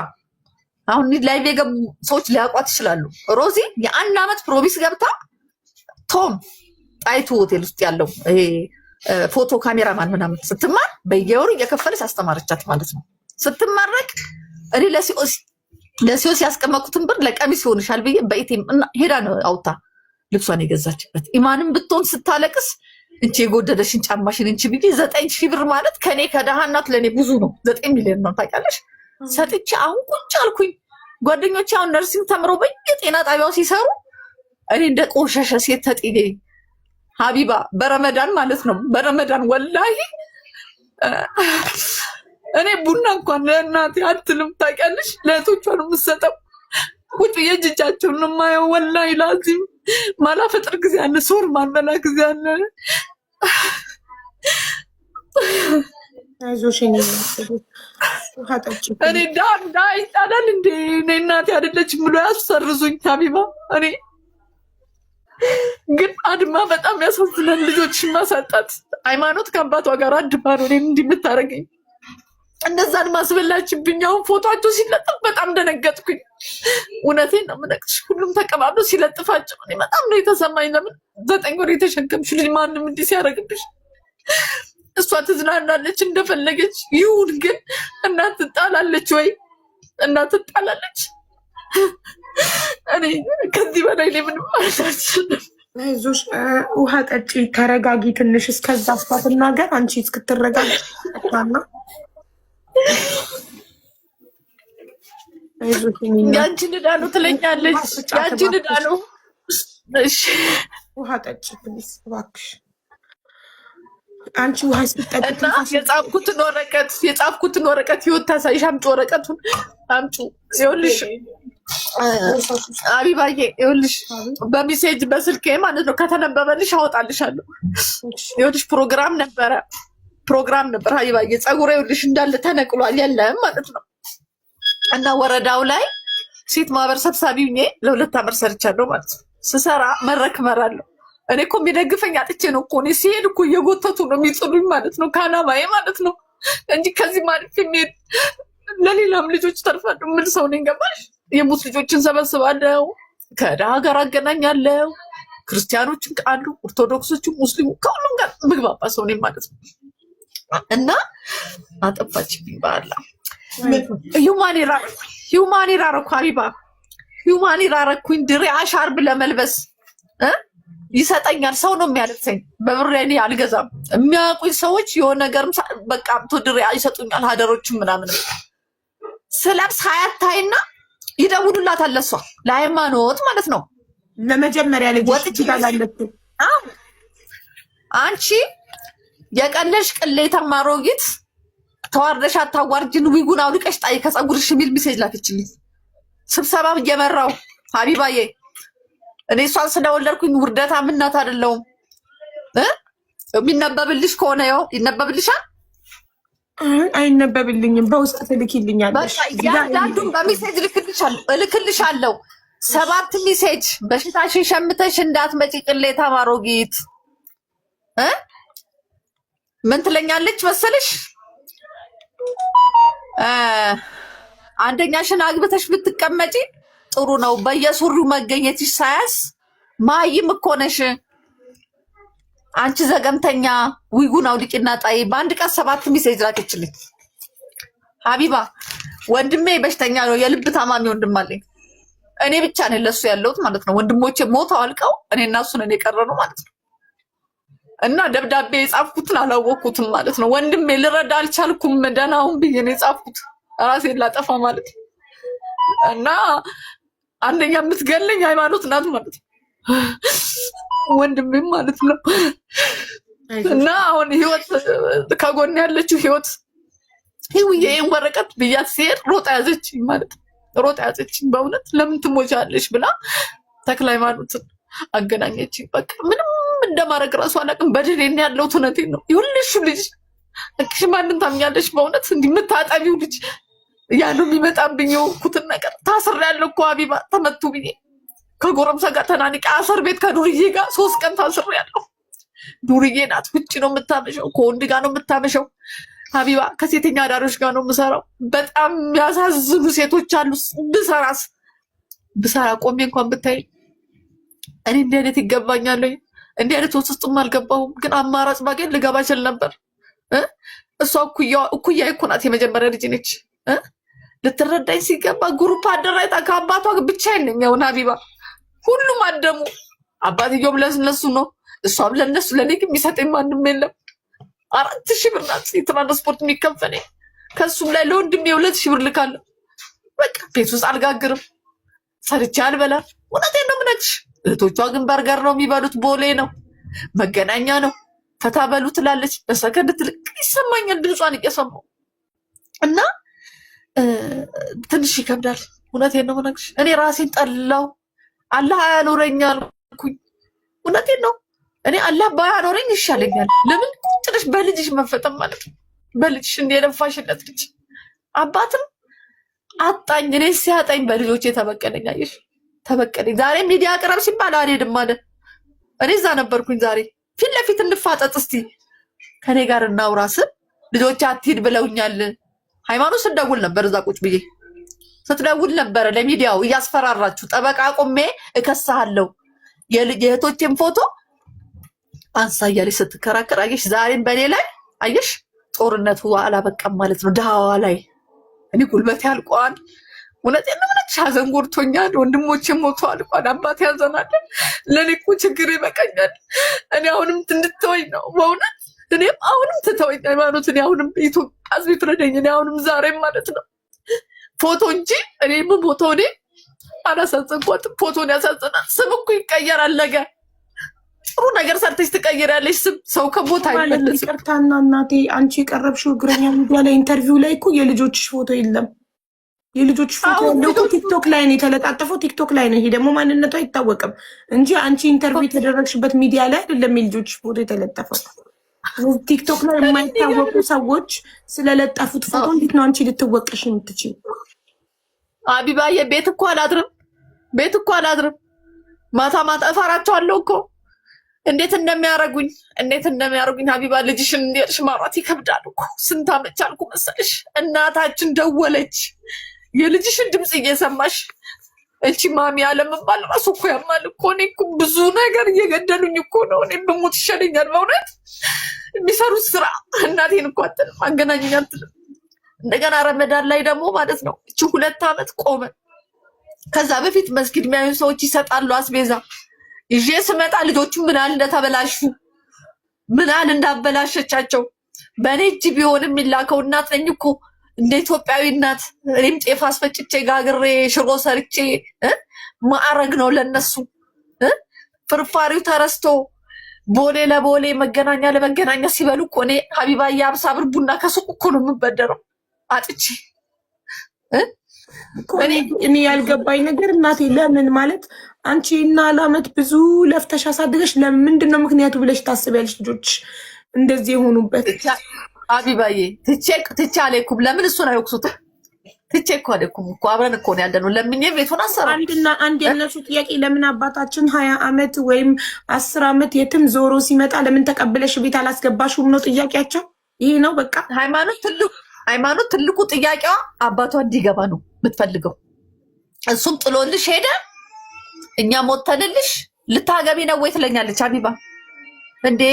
አሁን live የገቡ ሰዎች ሊያውቋት ይችላሉ። ሮዚ የአንድ ዓመት promise ገብታ ቶም ጣይቱ ሆቴል ውስጥ ያለው ይሄ ፎቶ ካሜራማን ምናምን ስትማር በየወሩ እየከፈለች አስተማረቻት ማለት ነው። ስትመረቅ እኔ ለ COC ያስቀመጥኩትን ብር ለቀሚስ ይሆንሻል ብዬ በ ATM እና ሄዳ ነው አውጥታ ልብሷን የገዛችበት። ኢማንም ብትሆን ስታለቅስ እንቺ የጎደለሽን ጫማሽን እንቺ ብዬ 9,000 ብር ማለት ከኔ ከደሃ እናት ለእኔ ብዙ ነው። 9 ሚሊዮን ነው ታውቂያለሽ። ሰጥቼ አሁን ቁጭ አልኩኝ። ጓደኞቼ አሁን nursing ተምረው በየጤና ጣቢያው ሲሰሩ እኔ እንደ ቆሸሸ ሴት ተጥዬ ሀቢባ በረመዳን ማለት ነው። በረመዳን ወላሂ እኔ ቡና እንኳን ለእናቴ አትልም ታውቂያለሽ። ለእህቶቿ ነው የምትሰጠው። ቁጭ ብዬ እጅ እጃቸውን ነው የማየው። ወላሂ ላዚም ማላፈጥር ጊዜ አለ፣ ሶር ማልበላ ጊዜ አለ።
አይዞሽ የኔ ውሃ ጠጪ።
እኔ ዳ ዳ ይጣላል እንዴ? እኔ እናቴ አይደለችም ብሎ ያሰርዙኝ ሀቢባ። እኔ ግን አድማ በጣም ያሳዝናል። ልጆችን ማሳጣት ሃይማኖት ከአባቷ ጋር አድማ ነው እኔን እንዲህ የምታደርገኝ። እነዛን ማስበላችብኝ። አሁን ፎቶቸው ሲለጥፍ በጣም ደነገጥኩኝ። እውነቴን ነው የምነግርሽ። ሁሉም ተቀባብሎ ሲለጥፋቸው እኔ በጣም ነው የተሰማኝ። ለምን 9 ወር የተሸከምሽ ልጅ ማንም እንዲህ ሲያደርግብሽ፣ እሷ ትዝናናለች እንደፈለገች ይሁን፣ ግን እናት ትጣላለች ወይ? እናት ትጣላለች። እኔ ከዚህ በላይ እኔ ምንም ማለት አልችልም።
አይዞሽ፣ ውሃ ጠጪ፣ ተረጋጊ ትንሽ። እስከዛ እሷ ትናገር፣ አንቺ እስክትረጋጊ ጠጣና አይዞሽ የኔ እናት።
ያንቺን ዕዳ ነው ትለኛለች። ያንቺን ዕዳ ነው። እሺ።
ውሃ ጠጪ please እባክሽ። አንቺ ውሃ ስትጠጪ
እና የጻፍኩትን ወረቀት ህይወት ታሳይሽ። አምጪ፣ ወረቀቱን አምጪ። ይኸውልሽ አቢባዬ፣ ይኸውልሽ በ message በስልኬ ማለት ነው ከተነበበልሽ አወጣልሻለሁ። ይኸውልሽ ፕሮግራም ነበር ሀቢባዬ። ፀጉሬ ይኸውልሽ እንዳለ ተነቅሏል፣ የለም ማለት ነው። እና ወረዳው ላይ ሴት ማህበር ሰብሳቢ ሁኜ ለ2 ዓመት ሰርቻለሁ ማለት ነው። ስሰራ መድረክ እመራለሁ። እኔ እኮ የሚደግፈኝ አጥቼ ነው እኮ። እኔ ሲሄድ እኮ እየጎተቱ ነው የሚጥሉኝ ማለት ነው፣ ከአላማዬ ማለት ነው እንጂ ከዚህ ማለት የሚሄድ ለሌላም ልጆች ተርፋለሁ የምል ሰው ነኝ። ገባሽ? የሙት ልጆችን ሰበስባለሁ፣ ከድሃ ጋር አገናኛለሁ። ክርስቲያኖችን አሉ፣ ኦርቶዶክሶችን፣ ሙስሊሙ ከሁሉም ጋር ምግባባ ሰው ነኝ ማለት ነው። እና አጠፋችብኝ በአላህ። Human error አደረኩ ሀቢባ። Human hair አረኩኝ ድሬ አሻርብ ለመልበስ ይሰጠኛል። ሰው ነው የሚያለብሰኝ። በብሬ እኔ አልገዛም። የሚያውቁኝ ሰዎች የሆነ ነገርም በቃ አምቶ ድሬ ይሰጡኛል። ሀደሮችም ምናምንም ስለብስ ሀያት ታይና ይደውሉላታል። ለሷ ለሃይማኖት ማለት ነው።
ለመጀመሪያ ልጅ
ወጥቼ አንቺ የቀለሽ ቅሌታም አሮጊት ተዋርደሽ አታዋርጅን፣ ዊጉን አውልቀሽ ጣይ ከፀጉርሽ የሚል message ላከችልኝ። ስብሰባ እየመራው ሀቢባዬ፣ እኔ እሷን ስለወለድኩኝ ውርደታም እናት አይደለሁም። የሚነበብልሽ ከሆነ ያው ይነበብልሻል።
አይነበብልኝም። በውስጥ ትልኪልኛለሽ።
እያንዳንዱን በ message እልክልሻለሁ። 7 message በሽታሽን ሸምተሽ እንዳትመጪ ቅሌታም አሮጊት። ምን ትለኛለች መሰለሽ? አንደኛሽን አግብተሽ ብትቀመጪ ጥሩ ነው። በየሱሪው መገኘትሽ ሳያስ ማይም እኮ ነሽ አንቺ ዘገምተኛ። ዊጉን አውልቂና ጣይ። በአንድ ቀን 7 message ላከችልኝ። ሀቢባ ወንድሜ በሽተኛ ነው፣ የልብ ታማሚ ወንድም አለኝ። እኔ ብቻ ነኝ ለሱ ያለሁት ማለት ነው። ወንድሞቼ ሞተው አልቀው እኔ እና እሱ ነን የቀረነው ማለት ነው። እና ደብዳቤ የጻፍኩትን አላወቅኩትም ማለት ነው። ወንድሜ ልረዳ አልቻልኩም፣ ደህና ሁን ብዬ ነው የጻፍኩት፣ ራሴን ላጠፋ ማለት ነው። እና አንደኛ የምትገለኝ ሃይማኖት ናት ማለት ነው፣ ወንድሜም ማለት ነው። እና አሁን ህይወት ከጎን ያለችው ህይወት ህይውዬ ይሄን ወረቀት ብያት ሲሄድ ሮጣ ያዘችኝ ማለት ነው። ሮጣ ያዘችኝ። በእውነት ለምን ትሞቻለሽ ብላ ተክለ ሃይማኖትን አገናኘችኝ። በቃ ምንም እንደማድረግ እራሱ አላውቅም። በድኔ ያለሁት እውነቴን ነው። ይኸውልሽ ልጅ እሺ ማንን ታምኛለሽ? በእውነት እንዲህ የምታጠቢው ልጅ ያ ነው የሚመጣብኝ። የሆንኩትን ነገር ታስሬያለሁ እኮ ሀቢባ ተመቱ ብዬ ከጎረምሳ ጋር ተናንቄ አሰር ቤት ከዱርዬ ጋር 3 ቀን ታስሬያለሁ። ዱርዬ ናት። ውጭ ነው የምታመሸው፣ ከወንድ ጋር ነው የምታመሸው። ሀቢባ ከሴተኛ አዳሪዎች ጋር ነው የምሰራው። በጣም የሚያሳዝኑ ሴቶች አሉ። ብሰራ ቆሜ እንኳን ብታይ እኔ እንዲህ አይነት ይገባኛል ወይ? እንዲህ አይነት ውስጥም አልገባሁም፣ ግን አማራጭ ባገኝ ልገባ እችል ነበር። እሷ እኩያ እኮ ናት፣ የመጀመሪያ ልጅ ነች። ልትረዳኝ ሲገባ group አደራጅታ ከአባቷ ብቻዬን ነኝ አሁን ሀቢባ። ሁሉም አደሙ። አባትየውም ለእነሱ ነው፣ እሷም ለእነሱ፣ ለእኔ ግን የሚሰጠኝ ማንም የለም። 4000 ብር ናት የትራንስፖርት የሚከፈለኝ። ከእሱም ላይ ለወንድሜ 2000 ብር ልካለሁ። በቃ ቤት ውስጥ አልጋግርም፣ ሰርቼ አልበላም። እውነቴን ነው የምነግርሽ። እህቶቿ ግን በርገር ነው የሚበሉት፣ ቦሌ ነው መገናኛ ነው ፈታ በሉ ትላለች። በሰከንድ ትልቅ ይሰማኛል ድምጿን እየሰማሁ እና ትንሽ ይከብዳል። እውነቴን ነው የምነግርሽ። እኔ ራሴን ጠላው። አላህ አያኖረኝ አልኩኝ። እውነቴን ነው። እኔ አላህ ባያኖረኝ ይሻለኛል። ለምን ቁጭ ብለሽ በልጅሽ መፈጠን ማለት ነው። በልጅሽ እንደ የለፋሽለት ልጅ አባትም አጣኝ። እኔ ሲያጣኝ በልጆቼ ተበቀለኝ። አየሽ ተበቀለኝ። ዛሬ ሚዲያ ቅረብ ሲባል አልሄድም አለ። እኔ እዛ ነበርኩኝ። ዛሬ ፊት ለፊት እንፋጠጥ እስቲ ከኔ ጋር እናውራ ስል ልጆቼ አትሂድ ብለውኛል። ሃይማኖት ስደውል ነበር፣ እዛ ቁጭ ብዬ ስትደውል ነበረ ለሚዲያው እያስፈራራችሁ፣ ጠበቃ ቆሜ እከሳለሁ የእህቶቼን ፎቶ አንሳ እያለች ስትከራከር አየሽ። ዛሬም በእኔ ላይ አየሽ ጦርነቱ አላበቃም ማለት ነው። ድሃዋ ላይ እኔ ጉልበቴ አልቋል። እውነቴን ነው የምልሽ፣ ሀዘን ጎድቶኛል። ወንድሞቼ ሞተው አልቋል። አባቴ ያዘናል። ለእኔ እኮ ችግር ይበቃኛል። እኔ አሁንም እንድትተወኝ ነው በእውነት። እኔም አሁንም ትተወኝ ሃይማኖት፣ እኔ አሁንም ኢትዮጵያ ሕዝብ ይፍረደኝ። እኔ አሁንም ዛሬም ማለት ነው ፎቶ እንጂ እኔ የምሞተው እኔ አላሳዘንኳትም። ፎቶን ያሳዘናል። ስም እኮ ይቀየራል ነገ ጥሩ ነገር ሰርተሽ ትቀይሪያለሽ። ስም ሰው ከሞት አይመለስም።
ይቅርታና እናቴ፣ አንቺ የቀረብሽው እግረኛ ሚዲያ ላይ interview ላይ እኮ የልጆችሽ ፎቶ የለም። የልጆችሽ ፎቶ ያለው እኮ ቲክቶክ ላይ ነው የተለጣጠፈው፣ ቲክቶክ ላይ ነው። ይሄ ደግሞ ማንነቱ አይታወቅም እንጂ አንቺ interview የተደረግሽበት ሚዲያ ላይ አይደለም የልጆችሽ ፎቶ የተለጠፈው። ቲክቶክ ላይ የማይታወቁ ሰዎች ስለለጠፉት ፎቶ እንዴት ነው አንቺ ልትወቀሽ የምትችይው?
አቢባዬ ቤት እኮ አላድርም፣ ቤት እኮ አላድርም። ማታ ማታ እፈራቸዋለሁ እኮ እንዴት እንደሚያረጉኝ እንዴት እንደሚያረጉኝ። ሀቢባ ልጅሽን እንዲያልሽ ማውራት ይከብዳል እኮ። ስንት ዓመት ቻልኩ መሰለሽ? እናታችን ደወለች፣ የልጅሽን ድምፅ እየሰማሽ እቺ ማሚ አለመባል ራሱ እኮ ያማል እኮ። እኔ እኮ ብዙ ነገር እየገደሉኝ እኮ ነው። እኔ ብሞት ይሻለኛል በእውነት። የሚሰሩት ስራ እናቴን እኮ አትልም፣ አገናኘኝ አትልም። እንደገና ረመዳን ላይ ደግሞ ማለት ነው እቺ 2 ዓመት ቆመ። ከዛ በፊት መስጊድ የሚያዩ ሰዎች ይሰጣሉ አስቤዛ። ይዤ ስመጣ ልጆቹ ምናል እንደተበላሹ፣ ምናል እንዳበላሸቻቸው። በእኔ እጅ ቢሆን የሚላከው፣ እናት ነኝ እኮ፣ እንደ ኢትዮጵያዊ እናት እኔም ጤፍ አስፈጭቼ ጋግሬ ሽሮ ሰርቼ ማዕረግ ነው ለነሱ። ፍርፋሪው ተረስቶ ቦሌ ለቦሌ፣ መገናኛ ለመገናኛ ሲበሉ እኮ እኔ ሀቢባ የ50 ብር ቡና ከሱቅ እኮ ነው የምበደረው አጥቼ።
እኔ ያልገባኝ ነገር እናቴ፣ ለምን ማለት አንቺ እና ለአመት ብዙ ለፍተሽ አሳድገሽ ለምን፣ ምንድን ነው ምክንያቱ ብለሽ ታስቢያለሽ? ልጆች እንደዚህ የሆኑበት?
ሀቢባዬ፣ ትቼ ትቼ አልሄድኩም። ለምን እሱን አይወቅሱትም? ትቼ እኮ አልሄድኩም እኮ፣ አብረን እኮ ነው ያለነው። ለምኜ ቤቱን አሰራ።
አንድና አንድ የእነሱ ጥያቄ ለምን አባታችን 20 ዓመት ወይም 10 ዓመት የትም ዞሮ ሲመጣ ለምን ተቀብለሽ ቤት አላስገባሽውም ነው ጥያቄያቸው። ይሄ ነው በቃ።
ሃይማኖት ትልቁ ጥያቄዋ አባቷ እንዲገባ ነው የምትፈልገው። እሱም ጥሎልሽ ሄደ፣ እኛ ሞተንልሽ፣ ልታገቢ ነው ወይ ትለኛለች። ሀቢባ፣ እንዴ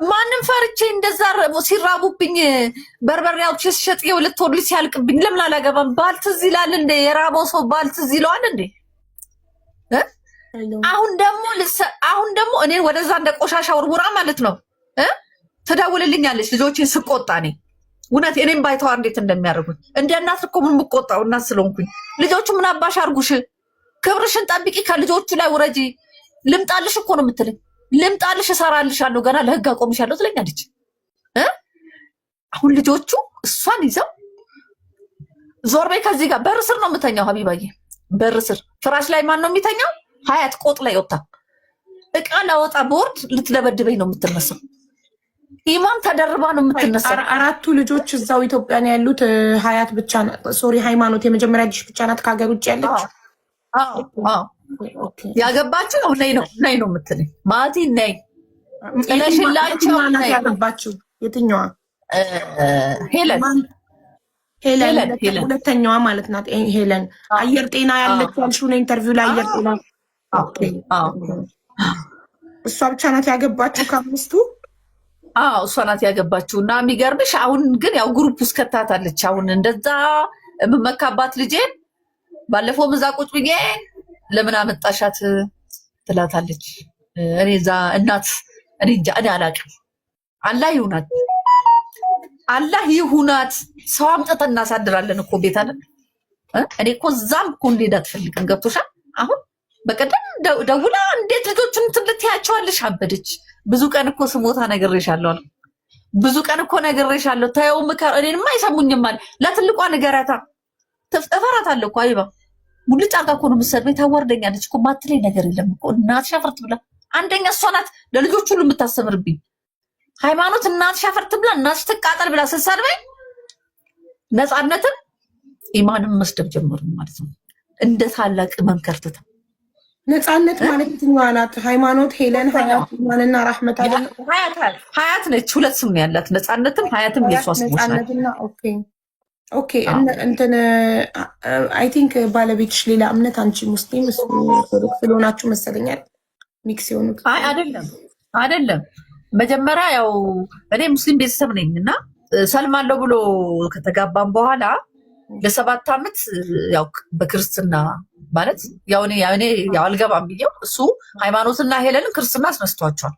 ማንም ፈርቼ እንደዛ ሲራቡብኝ በርበሬ አውጥቼ ስሸጥ የ2 ወር ልጅ ሲያልቅብኝ ለምን አላገባም? ባል ትዝ ይላል እንዴ? የራበው ሰው ባል ትዝ ይለዋል እንዴ? አሁን ደግሞ እኔን ወደዛ እንደ ቆሻሻ ውርውራ ማለት ነው ትደውልልኛለች። ልጆችን ስቆጣ እኔ እውነት እኔም ባይተዋር እንዴት እንደሚያደርጉኝ፣ እንደ እናት እኮ ምን የምቆጣው እናት ስለሆንኩኝ። ልጆቹ ምን አባሽ አርጉሽ፣ ክብርሽን ጠብቂ፣ ከልጆቹ ላይ ውረጂ፣ ልምጣልሽ እኮ ነው የምትለኝ። ልምጣልሽ፣ እሰራልሻለሁ፣ ገና ለህግ አቆምሻለሁ ትለኛለች። አሁን ልጆቹ እሷን ይዘው ዞር በይ ከዚህ ጋር። በር ስር ነው የምተኛው ሀቢባዬ፣ በር ስር ፍራሽ ላይ ማን ነው የሚተኛው? ሀያት ቆጥ ላይ ወጣ እቃ ላወጣ ቦርድ ልትደበድበኝ ነው የምትነሳው። ኢማም ተደርባ ነው የምትነሳው።
አራቱ ልጆች እዛው ኢትዮጵያ ነው ያሉት። ሀያት ብቻ፣ sorry፣ ሃይማኖት የመጀመሪያ ልጅ ብቻ ናት ከሀገር ውጭ ያለች።
ያገባችው ነው፣ ነይ ነው ነይ ነው የምትለኝ፣ ማቲ ነይ ጥለሽላቸው።
ያገባችው የትኛዋ?
ሄለን።
ሄለን ሁለተኛዋ ማለት ናት። ሄለን አየር ጤና ያለች ያልሽው ነው interview ላይ፣ አየር ጤና። እሷ ብቻ ናት ያገባችው ከአምስቱ።
አዎ፣ እሷ ናት ያገባችው። እና የሚገርምሽ አሁን ግን ያው group ውስጥ ከታታለች። አሁን እንደዛ የምመካባት ልጄን ባለፈውም እዛ ቁጭ ብዬ ለምን አመጣሻት ትላታለች። እኔ እዛ እናት እኔ እንጃ፣ እኔ አላውቅም። አላህ ይሁናት፣ አላህ ይሁናት። ሰው አምጥተን እናሳድራለን እኮ ቤት አይደል? እኔ እኮ እዛም እኮ እንድሄድ አትፈልግም። ገብቶሻል? አሁን በቀደም ደውላ እንዴት ልጆቹን እንትን ልትያቸዋለሽ? አበደች። ብዙ ቀን እኮ ስሞታ ነግሬሻለሁ አልኩ። ብዙ ቀን እኮ ነግሬሻለሁ። ተይው ምከር። እኔንማ አይሰሙኝም አለ። ለትልቋ ንገሪያታ። እፈራታለሁ እኮ አይባ፣ ሙልጭ አድርጋ እኮ ነው የምትሰድበኝ። ታዋርደኛለች እኮ፣ ማትለኝ ነገር የለም እኮ። እናትሽ አፈር ትብላ። አንደኛ እሷ ናት ለልጆች ሁሉ የምታስተምርብኝ። ሃይማኖት እናትሽ አፈር ትብላ፣ እናትሽ ትቃጠል ብላ ስትሰድበኝ ነፃነትም ኢማንም መስደብ ጀመሩ ማለት ነው። እንደ ታላቅ መምከር ትተው።
ነፃነት ማለት የትኛዋ ናት? ሃይማኖት፣ ሄለን፣ ሀያት እና ራህመት አይደል?
ሀያት ነች። ሁለት ስም ነው ያላት። ነፃነትም ሀያትም የሷ ስሞች ናቸው።
ነፃነትና okay፣ እንትን I think ባለቤትሽ ሌላ እምነት፣ አንቺ ሙስሊም እሱ ኦርቶዶክስ ስለሆናችሁ መሰለኛል mix የሆኑት።
አይ፣ አይደለም አይደለም። መጀመሪያ ያው እኔ ሙስሊም ቤተሰብ ነኝ እና ሰልማለሁ ብሎ ከተጋባም በኋላ ለ7 ዓመት ያው በክርስትና ማለት ያው እኔ ያው አልገባም ብዬው እሱ ሃይማኖትና ሄለንን ክርስትና አስነስቷቸዋል።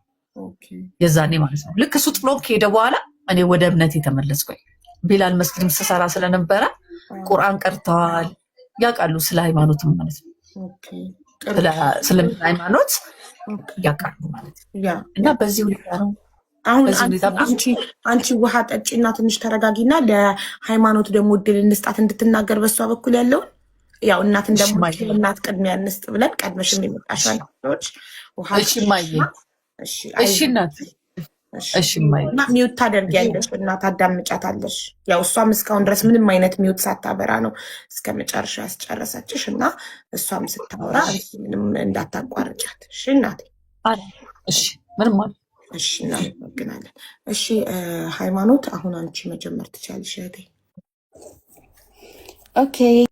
የዛኔ ማለት ነው። ልክ እሱ ጥሎ ከሄደ በኋላ እኔ ወደ እምነት የተመለስኩኝ ቢላል መስጊድም ስሰራ ስለነበረ ቁርአን ቀርተዋል፣ ያውቃሉ፣ ስለ ሃይማኖትም ማለት ነው። ስለምን ሃይማኖት ያውቃሉ ማለት ነው። እና በዚህ ሁኔታ ነው።
አሁን አንቺ ውሃ ጠጪና ትንሽ ተረጋጊና ለሃይማኖት ደግሞ እድል እንስጣት እንድትናገር በሷ በኩል ያለውን። ያው እናትን ደግሞ እናት ቅድሚያ እንስጥ ብለን ቀድመሽም የመጣሻል ሰዎች ውሃ
እሺ እማዬ፣ እሺ እናት፣ እሺ እማዬ።
እና mute ታደርጊያለሽ እና ታዳምጫታለሽ። ያው እሷም እስካሁን ድረስ ምንም አይነት mute ሳታበራ ነው እስከ መጨረሻ ያስጨረሰችሽ፣ እና እሷም ስታወራ ምንም እንዳታቋርጫት። እሺ እናቴ።
እሺ፣ ምንም አለ።
እሺ፣ እናመሰግናለን። እሺ ሃይማኖት፣ አሁን አንቺ መጀመር ትችያለሽ እህቴ።
Okay.